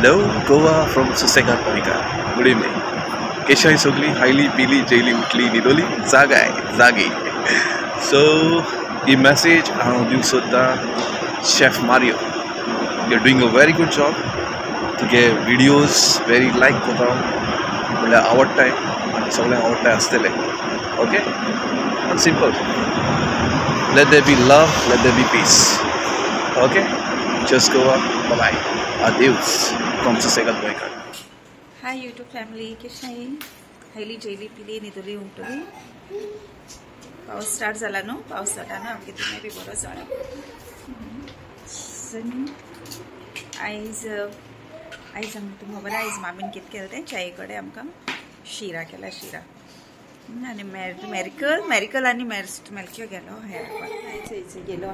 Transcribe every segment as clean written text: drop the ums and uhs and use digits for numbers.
Hello Goa from Susegaad Goenkar. Good evening. केशाय सगळी highly पिली jelly उठली निदोली जागाय जागी. सो ही मॅसेज हांव दिवंक सोदतां chef Mario, you are doing a very good job. तुगे विडियोज वेरी लायक करता, म्हणल्यार आवडटाय आनी सगळ्यांक आवडटाय आसतले. Okay, simple. Let there be love, let there be peace. Okay, just Goa. Bye bye. Adios from Susegaad Goenkar. Hi YouTube family, कशी highly jelly पिली निदोली उठली. पावस स्टार्ट जाला न्हू, पावस जाता ना आमगे तुमी बी बरो जाला. आयज आयज आमकां तुमकां खबर आयज मामीन कितें केलें तें च्याये कडेन आमकां शिरा केला, शिरा आनी मेरिकल मेरिकल आनी मेलक्यो गेलो हें गेलो.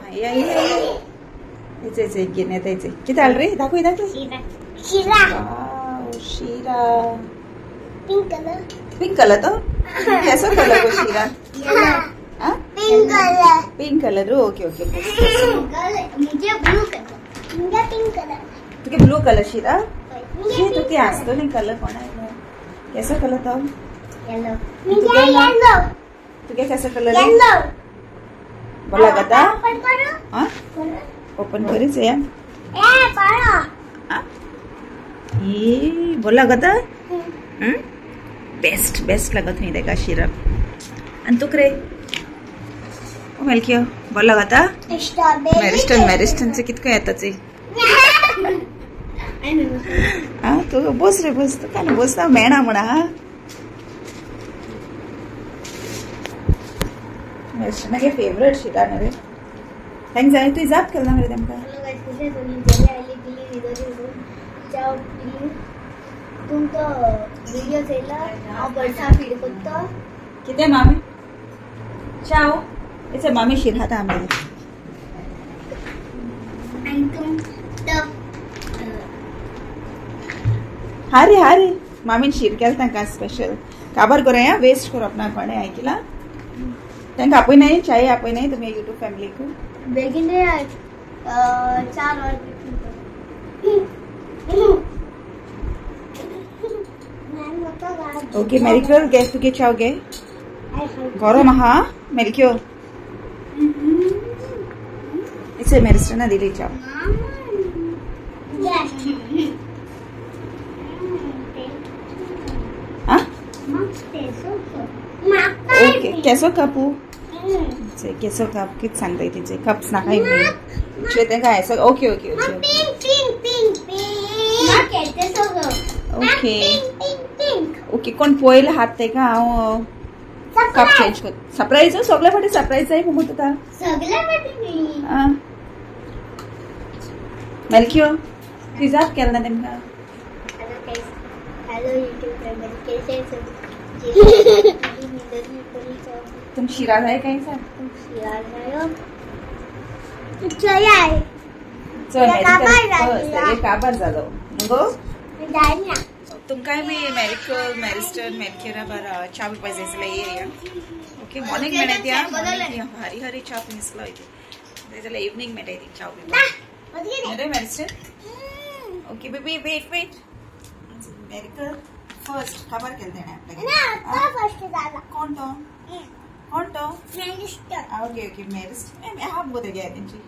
हें घेन येता कितें हाडलें रे, दाखय दाखय. शिरा शिरा पिंक कलर, पिंक कलर तो कैसा कलर को शीरा? Pink colour, pink colour. Okay okay, मुझे ब्लू कलर, मुझे पिंक कलर. तुके ब्लू कलर शीरा? ये तो ते आसतो नी कलर कोण आयलो? कैसा कलर तो? येलो. मुझे येलो. तुके कैसा कलर? येलो. बोला गता? ओपन करो. हां ओपन करीच या. ए पारो. हां ये बोला गता? बेस्ट बेस्ट लागत नाही का शिरा. आणि तुक रे मेलक्यो बोला गता? मॅरिस्टन, मॅरिस्टनचे कितकं येताच. हा तू बस रे बस, तुका न्हू बस मेणा म्हणा. हा मॅरिस्टनागे फेवरेट शिरा न्हू रे. तांकां जाय तुवें जाप केलो ना मरे तांकां? तुमचो व्हिडिओ चोयला हांव बर्सां फीड करता. कितें मामी? चाव इथे मामी शीर खाता आमगे. आनी तुमचो हारे हारे मामीन शीर केलें तांकां स्पेशल. काबार करूया वेस्ट करप ना कोणें आयकिलां. तांकां आपय नाय चाय आपय नाय तुमी युट्यूब फॅमिलीक. बेगीन 4 वर. ओके मेरिकल गे तुगे चाव गे गरम आहा मेलक्यो. इसे मेरिस्टना दिली चाव. ओके केसो कपू केसो कप कित सांगताय तिचे कप्स नाकाय तेंका. Okay okay okay okay okay. कोण पयले हात तेका हांव कप चेंज कर. सरप्राईज सगळे फाटी सरप्राईज जाय मुगो तुका. मेलक्यो तुवें जाप केलें ना तेमकां? तुम शिरा जाय काय सांग? चल काबार जालो मुगो. तुमकांय बी मेरिकल मॅरिस्टन मेलक्युरा बार च्या पिवपाक जाय जाल्यार येया. ओके मॉर्निंग मेळटा या, हरी हरी च्या पिसलो जाय जाल्यार इवनींग मेळटा ती च्या पिवपाक. Mariston okay baby wait wait. Mericle first काबार केलें तेणें आपल्याक. कोण तो? कोण तो? ओके ओके मॅरिस्टन आहा मुगो तेगे तेंची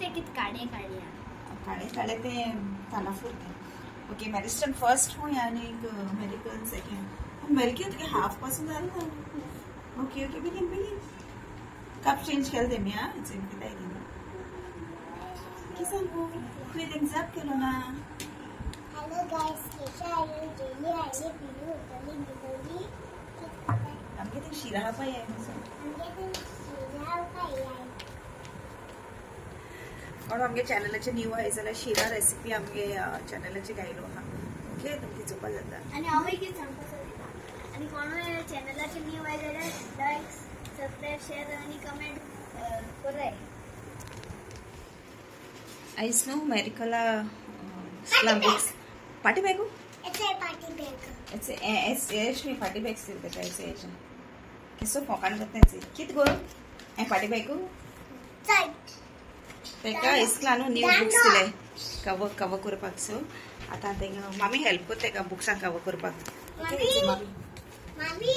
ते कितें काडे काडे काडे काडे तें तालाफूर तें. ओके मॅरिस्टन फर्स्ट हुंय आनी मेरिकल सेकंड. मेरिकल तुगे हाफ पासून जालें ना. ओके ओके बेगीन बेगीन कप चेंज केलें तेमी. आं कितें कितें सांगू तुवें तेंका जाप केलो ना? हॅलो गायस, केशा आयो जेली आयली पिली उठली निदोली. आमगे तें शिरा पाय. आमगे तें शिरा पाय. कोण आमगे चॅनलाचे न्यू आहा जाल्यार शिरा रेसिपी आमगे चॅनलाचे गायलो आहा. ओके तुमकां चोवपा जाता. आनी हांवूय कितें सांगपाक सोदता, आनी कोणूय चॅनलाचे न्यू आहा जाल्यार लायक सबस्क्रायब शेअर आनी कमेंट कराय. आयज न्हू मेरिकला बुक्स पार्टी बॅगू एस न्ही पार्टी बॅग्स दिले ताका. एस एज केसो फोकान करता कित गो हें पार्टी बॅगू तेका इस्कला न्हू न्यू बुक्स दिले. कवर कवर करपाक. सो आतां तेंका मामी हेल्प करता तेका बुक्सांक कवर करपाक. मामी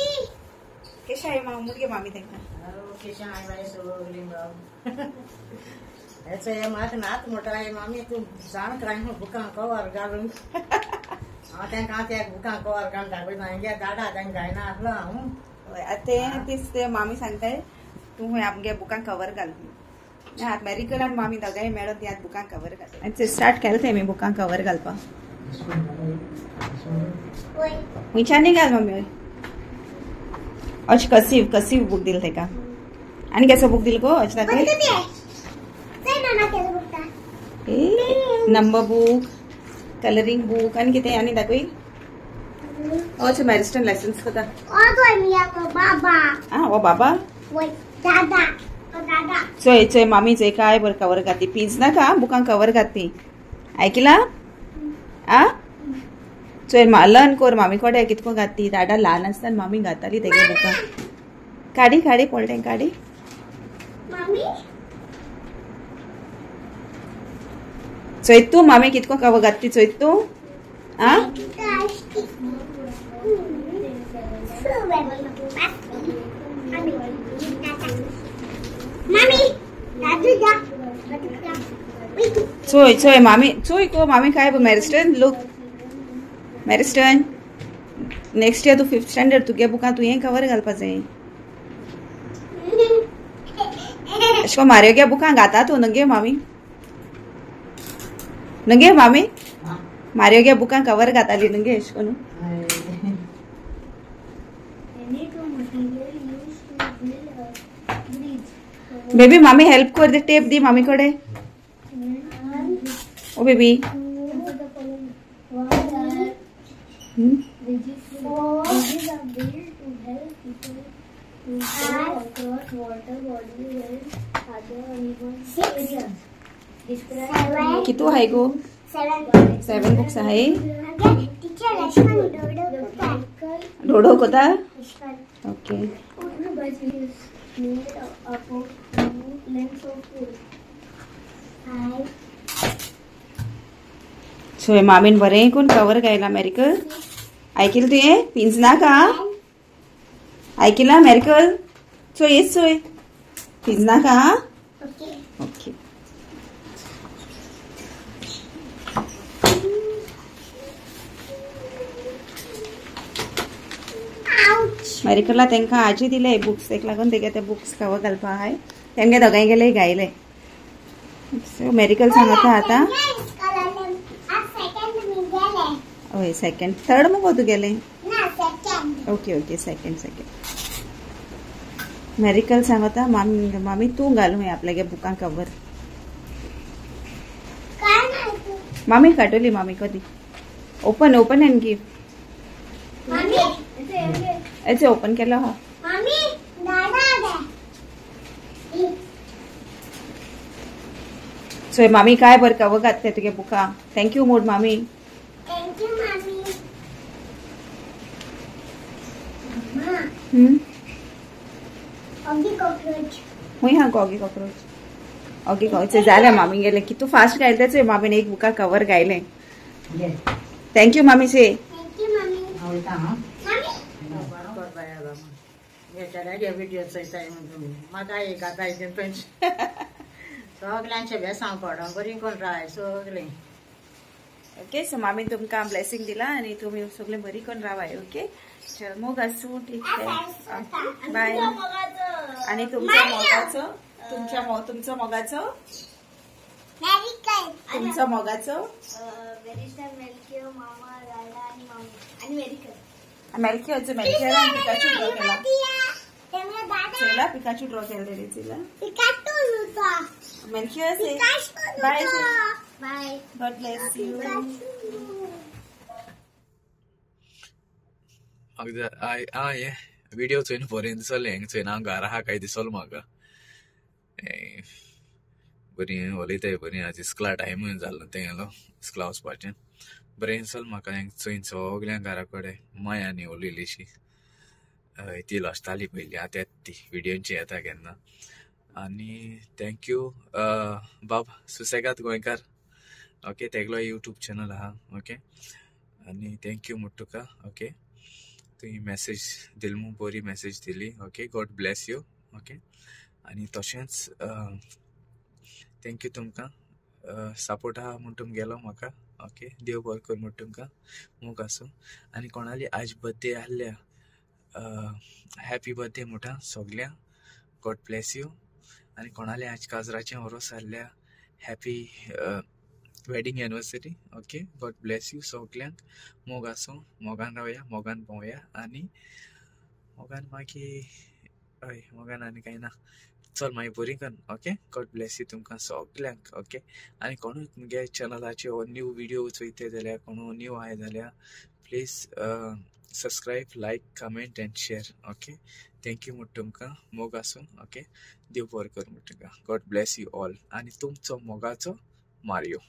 केशें आहे मुगे मामी तेंका? केशें हाय बाय सगळीं हेचो म्हाका नात म्हणटा मामी तूं जाण कराय बुकां कवर घालून. हांव तांकां त्या बुकां कवर घालून दाखयता हेंगे दाडा तांकां घायना आसलो हांव. हय आतां तें ते मामी सांगताय तूं आमगे बुकां कवर घाल. आतां मेरिकल आनी मामी दोगांय मेळोन ती आतां बुकां कवर घाल. आनी स्टार्ट केलें तें बुकां कवर घालपाक. खंयच्यानी घाल मम्मी? अशें कसीव कसीव बूक दिल तेका. आनी केसो बूक दिल गो? अशें दाखय. नंबर बूक, कलरिंग बूक आनी कितें आनी दाखय. अशें मॅरिस्टन लायसन्स कोता. आं ओ बाबा चोय चोय मामी चोय काय बरें कवर घातली. पीज नाका बुकांक कवर घातली. आयकिला? आ चोय लर्न कोर मामी कोडे कितको घातली. दाडा ल्हान आसतना मामी घाताली तेगे बुकां. काडी काडी पडलें काडी. चोय तूं मामी कितको कवर घातली चोय तूं. आ चोय चोय मामी चोय को मामी काय मॅरिस्टन लूक. मॅरिस्टन नेक्स्ट इयर तूं फिफ्थ स्टँडर्ड तुगे बुकां तुवें कवर घालपा जाय. अशें कोन मारयो गे बुकां घाता तूं नगे मामी? नगे मामी मारयो गे बुकां कवर घाताली नगे अशें कोन? बेबी मामी हेल्प कर दे, टेप दी मामी कडे. ओ बेबी कितू आहे गो? 7 बुक्स आहे. डोडो कोता. ओके. चोय मामीन बरें कोण कवर घायला मॅरिकल. आयकिल तुवें? पिंज नाका. आयकिला मॅरिकल? चोय येच चोय पिंज नाका. ओके. मॅरिकला तांकां आजी दिले बुक्स तेका लागून तेगे ते बुक्स कवर घालपा आहाय. तेंगे दोगांय गेले गायले. सो मॅरिकल सांगता आतां. हय सेकंड थर्ड मुगो तुगेलें? Okay okay second second. Miracle सांगता मामी मामी तूं घाल खंय आपल्यागे बुकां कवर. मामी काडटली मामी कदी. Open open and give. एचे ओपन केलो हा. चोय मामी काय बरं कवर घातले तुगे बुकां. Thank you मोड मामी. हुंय हा गॉगी कॉक्रोच. ओके कॉक्रोच जालें मामी गेले. कितू फास्ट गायले चोय मामीन एक बुका कवर गायले. Thank you मामी से. सगल्यांचे बेसांव पडो बरी कोण राय सगळीं. ओके सो मामी तुमकां ब्लेसिंग दिला आनी तुमी सगळें बरी कोण रावाय. ओके चल मोग आसूं. ठीक आहे बाय. आनी तुमच्या मोगाचो तुमच्या तुमचो मोगाचो तुमचो मोगाचो मेलकियोचो मेलकियोन पिकाचू ड्रॉ केला. चला पिकाचू ड्रॉ केला तिला. Melchior say bye. Bye. God bless you. हांवें व्हिडिओ चोयन बरें दिसलें. हांगा चोयन हांव घरा आहा काय दिसलो म्हाका. बरी उलयताय बरी. आज इस्कला टायमूय जाल्लो तेंगेलो इस्कला वचपाचें. बरें दिसलें म्हाका हांगा चोयन सगळ्यां घरा कडेन माया आनी उलयलीशी. ती लसताली पयलीं आतां येता ती व्हिडियोंची येता केन्ना. आनी thank you बाब सुसेगाद गोंयकार. ओके तेगलो यूट्यूब चॅनल आहा ओके आनी thank you म्हूण तुका ओके तुवें मॅसेज दिली म्हूण बरी मॅसेज दिली okay God bless you okay आनी तशेंच thank you तुमकां सपोर्ट आहा म्हूण तुमगेलो म्हाका ओके देव बरो कर म्हूण तुमकां मोग आसूं आनी कोणाली आज बर्थडे आहल्या हॅपी बर्थडे म्हणटा सगल्यांक गॉड ब्लेस you आनी कोणाले आज काजराचें वरोस आहल्या happy wedding anniversary okay God bless you सगल्यांक मोग आसूं मोगान रावया मोगान भोंवया आनी मोगान मागीर हय मोगान आनी कांय ना चल मागीर बरी कर ओके गॉड ब्लेस you तुमकां सगल्यांक ओके आनी कोणूय मुगे चॅनलाचेर हो न्यू विडियो चोयता जाल्यार कोणू न्यू आहाय जाल्यार please subscribe like comment and share okay thank you म्हूण तुमकां मोग आसूं ओके देव बरो कर म्हूण तुमकां गॉड ब्लेस you all आनी तुमचो मोगाचो मारियो.